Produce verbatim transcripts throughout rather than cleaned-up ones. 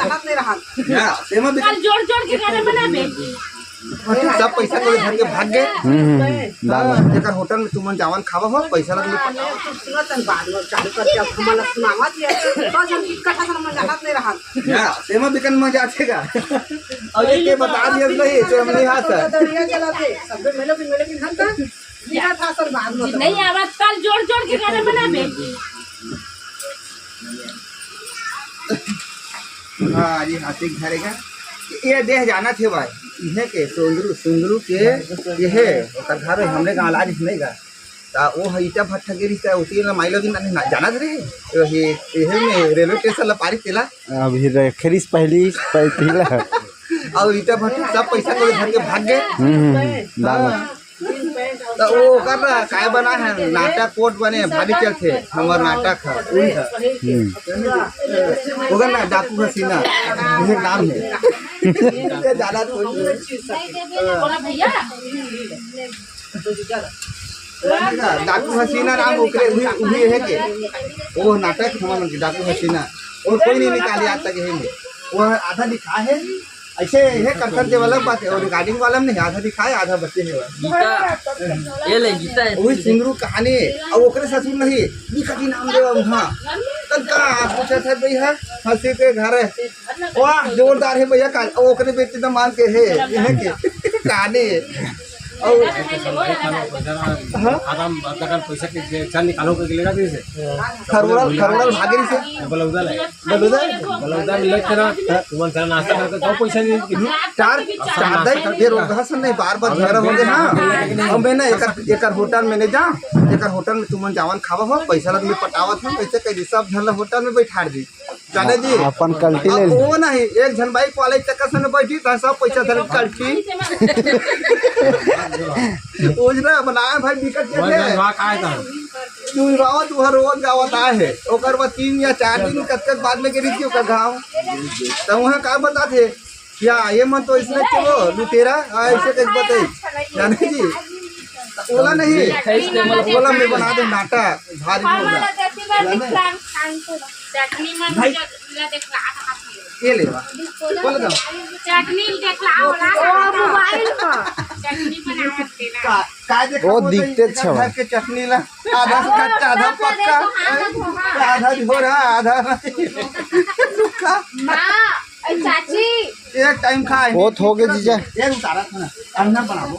हाथ नहीं रहा। या, सेमा बिकन। कल जोड़ जोड़ के गाना बनाबे। सब पैसा कौड़ी धर के भाग गए। हम्म, हम्म, हम्म। दाल हाँ, जेकर होटल में तुमन जावन खावा हो, पैसा लग सुनत हन, बाद में चालू करके अब हमन ला सुनावत हे। तो जन की कथा से हमन जानत नहीं रहन। या, सेमा बिकन मजा आथे गा। अब ये के बता दिया नहीं, तो हम नहीं हाथ है। दरिया चला थे, सब मिले भी, मिले भी हन का। बिना था सर बाद में। नहीं आवत, कल जोड़ जोड़ के गाना बनाबे। हाँ, अरे हाथी के घरे का। ये देह जाना थे भाई, इहे के सुंदरू, सुंदरू के ये है, ओकर घर हमरे गाँव लाज नहीं गा। ता वो है ईटा भट्ठा के रिश्ता, उती ला माई लोगिन ना, ना जाना थे रे। ये, ये में रेलवे स्टेशन ला पारी तेला। अभी रे, खरीस पहली, पहली ला। और ईटा भट्ठा सब पैसा कौड़ी धर के भाग गए। हम्म, हम्म, हम्म। दाल। हाँ। तो वो ओकर ना काय बना है, नाटक कोट बने, भारी चलथे, हमर नाटक है, उही है। हम्म। ओकर ना डाकू हसीना, ये नाम है। ये ज्यादा तो बोला भैया। डाकू हसीना नाम ओकरे, उही, उही है के। वो नाटक हमर मन के डाकू हसीना, और कोई नहीं निकाले आज तक यही में। वो आधा लिखा है, ऐसे है, कंसर्ट के वाला बात है, और रिकॉर्डिंग वाला में नहीं, आधा दिखाए, आधा बच्चे में वाला। गीता, ये ले गीता है। वही सिंगरू कहानी है, और ओकरे ससुर नहीं, लिखा की नाम देवा वहाँ। तब का पूछा था भाई, हाँ, हंसी के घर है। वाह, जोरदार है भैया, का, ओकरे बेटे तो मान के है, ये है के, कहानी है। और हाँ? आराम, पैसा के जे, चल निकालो करके लेगा जैसे। खरोड़ल, खरोड़ल भागे से। बलौदा ले। बलौदा? बलौदा में लेके ना, तुमन सारा नाश्ता करके जाओ, पैसा नहीं। चार, चार दाई, ये रोगहा से नहीं, बार बार झगड़ा हो गया, हाँ। अब मैं ना एकर, एकर होटल में नहीं जा, एकर होटल में तुमन जावन खावा हो, पैसा लग में पटावत हो, पैसे कह दी, सब झन ला होटल में बैठार दी। जाने जी। अपन कल्टी ले अब ली। वो नहीं, एक झन बाइक वाले चक्कर से न बैठी, तो सब पैसा धर कल्टी। उजरा बनाए भाई, दिक्कत ये है। वहाँ का है था? तू गावत, वहाँ रोज गावत आए है। ओकर बाद तीन या चार दिन कतक बाद में गिरी थी ओकर गाँव। तो वहाँ का बताते? या, ये मन तो इसने चलो, लुटेरा, आ, ऐसे कैसे बताई? जाने जी। ओला नहीं, ओला में बना दे नाटा, भारी बोल रहा। चटनी मन भाई। ये ले बा। बोल दो। चटनी देखला होला। ओ, मोबाइल पर। चटनी बनावत देना। का, का देखा वो बोलते दिखते हैं, अच्छा बा। घर के चटनी ला, आधा से कच्चा, आधा पक्का, आधा झोरा, आधा नहीं। का? माँ, ए चाची। एक टाइम खाए। बहुत हो गए जीजा। एक उतारा था ना, अंडा बनाओ।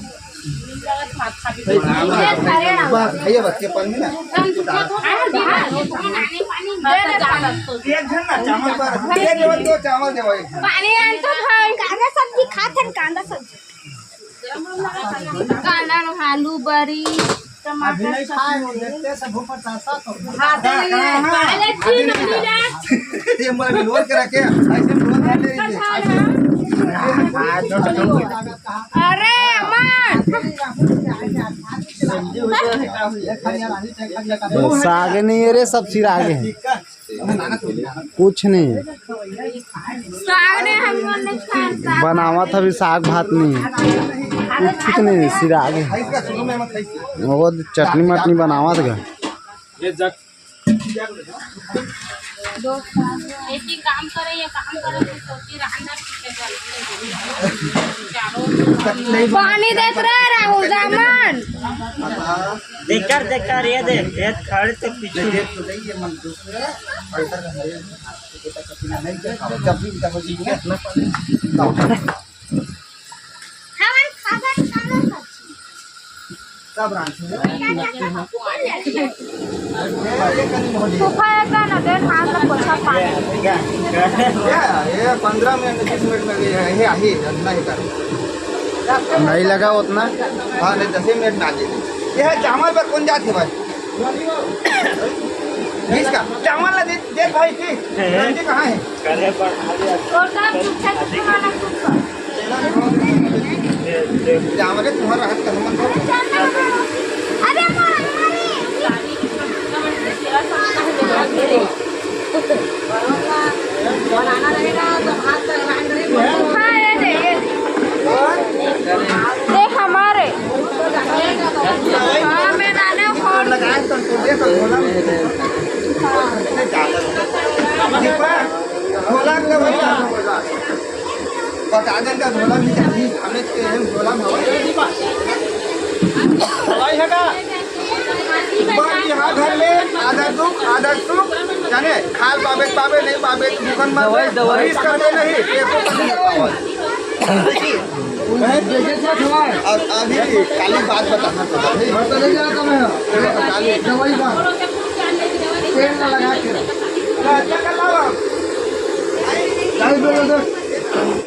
बस, भैया, बच्चे पन में ना। एक झन ना चावल पर, एक झन दो चावल देवा, एक झन। पानी आन तो भाई। कांदा सब्जी खात हन, कांदा सब्जी। कांदा, आलू, बरी, टमाटर, अभी नहीं खाए, वो देखते सब ऊपर साथ साथ हो। खाते नहीं है। हाँ, हाँ। पहले छीन पीला। ये मैं लोड के रखे, ऐसे लोड कर दे रही है। अरे अमन। साग नहीं है रे, सब सिरा गए हैं। कुछ नहीं है। साग ने हम लोग ने खाया, साग। बनावत अभी साग भात नहीं है। कुछ नहीं है, सिरा गए। वो चटनी मटनी बनावत गा। ये जग एक ही काम करे, ये काम करे, तो सोची रहना कि पानी देत रहे राहुल दामन। देकर, देकर, ये देख, ये खड़े तो पीछे। जब भी इधर हो जाएंगे, इतना पानी। सब रांची में। फूफा, एक गाना दे, हाथ में पोछा पानी। ये, ये पंद्रह मिनट, बीस मिनट में भी है, ये आही, इतना ही कर। नहीं लगा उतना। हाँ, नहीं, दस ही मिनट में आ जाएगी। ये है चावल पर कौन जाते भाई? बीस का चावल ना दे, दे भाई की। रंजी कहाँ है? और का पूछा तो तुम्हारा कुछ। चावल है तुम्हारा हाथ का, हम अरे माँ, बनाना रहेगा तो हाथ का ग्राइंडर ही बोल। हाँ, ये दे, ये दे। ये हमारे। हाँ, मैं नाना फोन। लगाए तो, तो दे तो बोला। दीपा, बोला। बता देन का झोला भी चाहिए, हमें के हम झोला में हवा। हवाई है का? बस यहाँ घर में आधा दुख, आधा सुख, जाने खाल पाबे, पाबे, नहीं पाबे, दुकान में दवाई, दवाई। इस करके नहीं, एको करके नहीं पावा। अब अभी काली बात बताना तो है। काली। दवाई बा। पेड़ में लगा के रख।